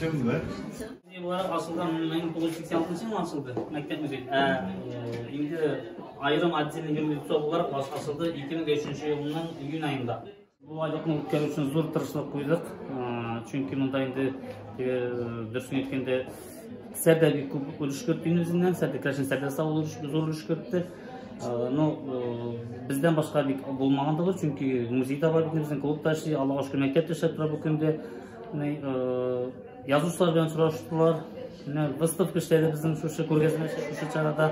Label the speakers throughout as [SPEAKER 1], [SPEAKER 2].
[SPEAKER 1] Эшләбез, да?
[SPEAKER 2] Буларак ачылган 1986 елда ачылды мәктәп музей. Ә инде аерым отдельный юрлицо буларак ачылды 2003 елның июнь аенда. Бу айлыкны үткәрү өчен зур тырышлык куйдык. Чөнки монда инде дөресен әйткәндә Сәрдә бик күп өлеш кертте инде үзеннән, Сәрдә Крәшен Сәрдә савыл зур өлеш кертте. Ну, бездән башка бик булмаган да, чөнки музей да бар бит, безнең клуб та эшли, Аллага шөкер, мәктәп тә эшләп тора бу көндә. Язучылар белән очраштылар. Менә выставка эшләде безнең шушы күргәзмә шушы чарада.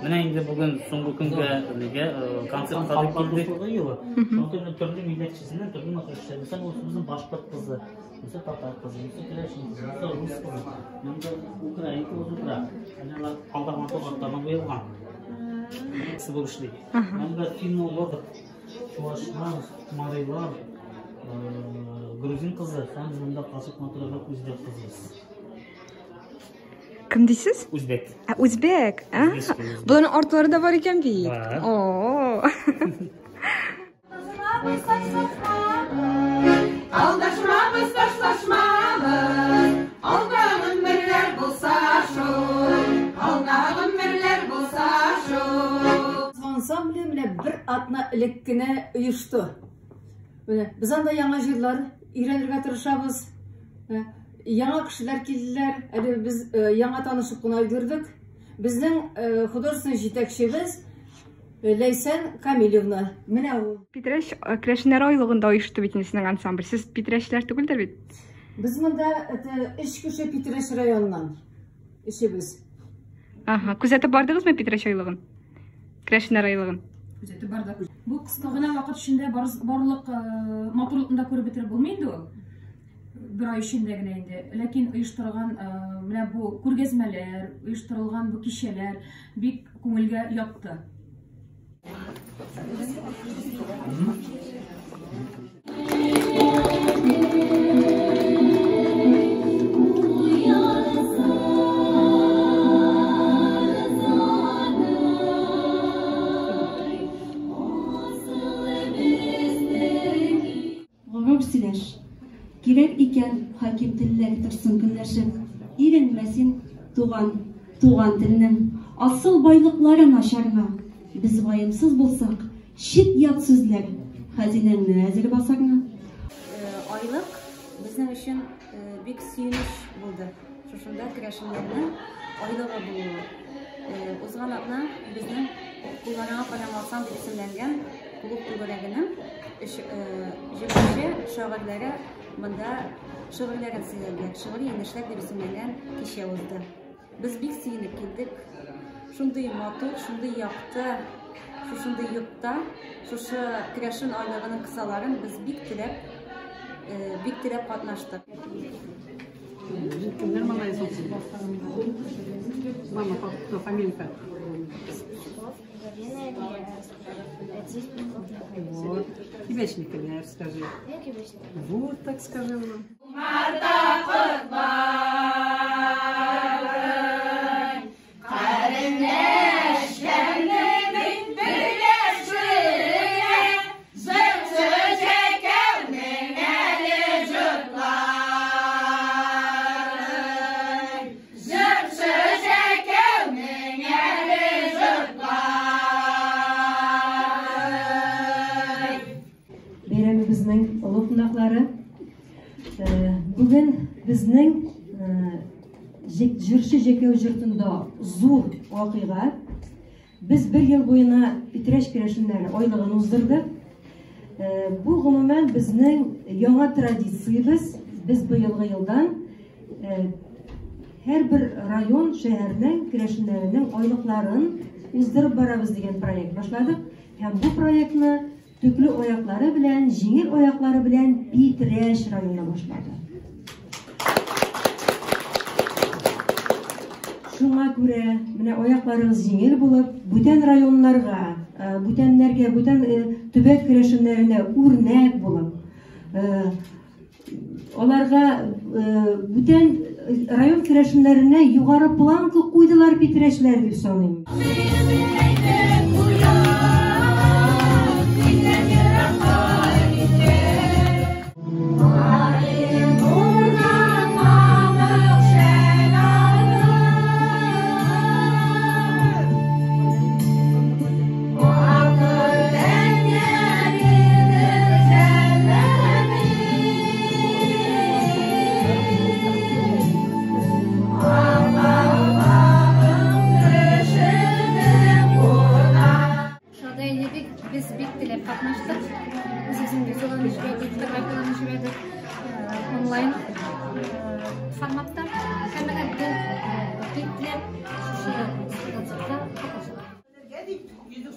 [SPEAKER 2] Менә инде бүген соңгы көнгә нигә концертка дип килдек. Шуңа күрә төрле милләт кешесеннән төрле матур эшләр. Мәсәлән, ул безнең башкорт кызы, монысы татар кызы, монысы керәшен кызы, монысы рус кызы, монда украин кызы утыра. Әнә алар алда матур атларына куелган. Булып эшли. Монда финнолог, чуашлар, марилар, грузин кызы һәм монда качып матуррак үзбәк кызы.
[SPEAKER 3] Кем дисез?
[SPEAKER 2] Үзбәк.
[SPEAKER 3] Ә, үзбәк. А, боларның артлары да бар икән бит.
[SPEAKER 2] Бар.
[SPEAKER 3] О.
[SPEAKER 4] Алдашмабыз, ташлашмабыз, алда гомерләр булса шул, алда гомерләр булса шул.
[SPEAKER 5] Ансамбле менә бер атна элек кенә оешты. Менә без анда яңа җырлар өйрәнергә тырышабыз. Яңа кешеләр килделәр. Әле без яңа танышып кына өлгердек. Безнең художественный җитәкчебез Ләйсән Камилевна. Менә ул.
[SPEAKER 3] Питрәч керәшеннәр айлыгында оешты бит инде сезнең ансамбль. Сез питрәчләр түгелдер бит?
[SPEAKER 5] Без монда өч кеше Питрәч районыннан. Өчебез.
[SPEAKER 3] Ага, күзәтеп бардыгызмы Питрәч айлыгын? Керәшеннәр айлыгын?
[SPEAKER 6] Күзәтеп бардык. Бу кыска гына вакыт эчендә барлык матурлыкны да күреп бетереп булмый инде ул. Бер ай эчендә генә инде. Ләкин оештырылган менә бу күргәзмәләр, оештырылган бу кичәләр бик күңелгә ятты.
[SPEAKER 7] Горур сөйләш. Кирәк икән хаким телләр торсын көнләшеп. Иренмә син, туган, туган телнең асыл байлыкларын ачарга. Без ваемсыз булсак, чит-ят сүзләр хәзинәңне әзер басарга.
[SPEAKER 8] Айлык безнең өчен бик сөенеч булды. Шушында керәшеннәрнең айлыгы булуы. Узган атна безнең Кулларыңа каләм алсаң дип исемләнгән клуб түгәрәгенең җырчы шагыйрьләре монда шигырьләрен сөйләделәр. Шигъри инешләр дип исемләнгән кичә узды. Без бик сөенеп килдек. Шундый матур, шундый якты, шушындый йортта, шушы керәшен айлыгының кысаларын без бик теләп, бик теләп катнаштык.
[SPEAKER 9] Кемнәр малай соң? Мама, папа, кто фамилия-то? Вот. Кибәчникеләр, скажи. Вот так скажи.
[SPEAKER 4] Марта котлай, карендәшләрнең берләшүе, җырчы Җәкәүнең әле җотлай, җырчы Җәкәүнең әле җотлай.
[SPEAKER 7] Бәйрәмебезнең олы кунаклары. Бүген безнең җырчы Җәкәү йортында зур вакыйга. Без бер ел буена Питрәч керәшеннәре айлыгын уздырдык. Бу гомумән безнең яңа традициябез. Без быелгы елдан һәрбер район, шәһәрнең керәшеннәренең айлыкларын уздырып барабыз дигән проект башладык. Һәм бу проектны төкле аяклары белән, җиңел аяклары белән Питрәч районы башлады. Шуңа күрә менә аякларыгыз җиңел булып, бүтән районнарга, бүтәннәргә, бүтән төбәк керәшеннәренә үрнәк булып, аларга бүтән район керәшеннәренә югары планка куйдылар питрәчләр дип саныйм.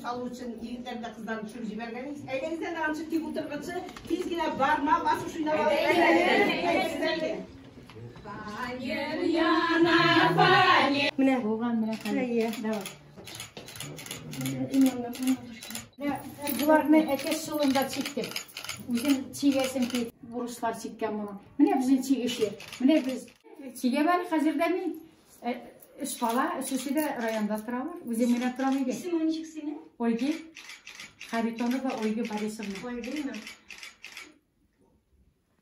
[SPEAKER 1] салу өчен егетләр дә кызларны төшереп җибәргән. Әйдәгез әле анчы тик утырганчы, тиз генә бармак басып уйнап алыйк.
[SPEAKER 4] Фанер яна, фанер.
[SPEAKER 10] Менә булган, менә хәзер. Давай. Буларны әтәч чылында чиктек. Үзем чигәсем килеп, бурычлар чиккән моны. Менә безнең чигеше. Менә без чигәм әле хәзер дә мин. Өч бала, өчесе дә районда торалар. Үзем генә торам өйдә.
[SPEAKER 7] Исемең ничек синең?
[SPEAKER 10] Ольга Харитонова Ольга Борисовна.
[SPEAKER 7] Ольга.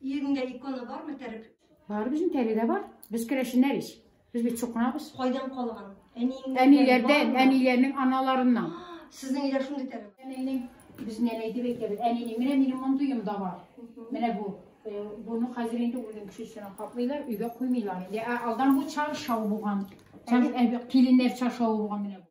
[SPEAKER 7] Иреңдә икона бармы тәреп?
[SPEAKER 10] Бар, безнең тәредә бар. Без керәшеннәр ич. Без бит чукынабыз.
[SPEAKER 7] Кайдан калган? Әниеңнән?
[SPEAKER 10] Әниләрдән, әниләрнең аналарыннан.
[SPEAKER 7] Сезнең өйдә шундый тәреп?
[SPEAKER 10] Әнинең, без нәнәй дип әйтәбез. Әнинең, менә минем мондыем да бар. Менә бу. Буны хәзер инде үлгән кеше өстенә каплыйлар, өйгә куймыйлар инде. Ә алдан бу чаршау булган. Киленнәр чаршавы булган менә бу.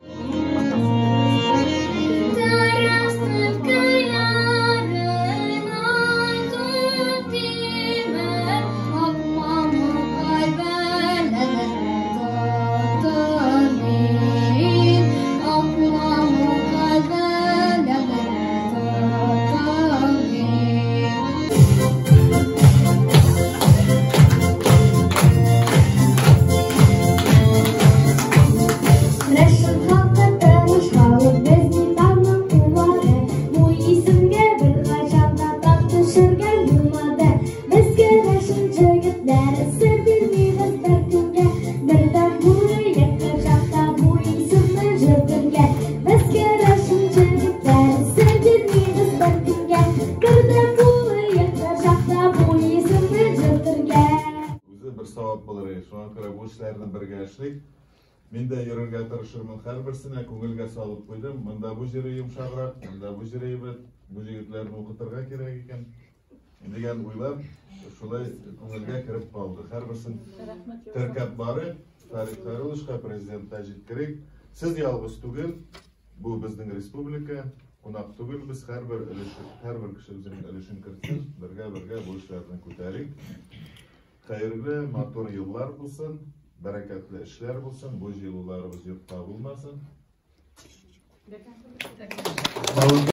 [SPEAKER 11] Мин дә йөрергә тырышырмын, һәрберсенә күңелгә салып куйдым. Монда бу җире йомшаграк, монда бу җире әйбәт, бу җегетләрне укытырга кирәк икән дигән уйлар шулай күңелгә кереп калды. Һәрберсен теркәп барып, Фәрит Хәйрулловичка, президентка җиткерик. Сез ялгыз түгел, бу безнең республика, кунак түгел без, һәрбер өлеш, һәрбер кеше үзенең өлешен кертсен, бергә-бергә бу эшләрне күтәрик. Хәерле, матур еллар булсын. Бәрәкәтле эшләр булсын, бу җыелуларыбыз юкка булмасын.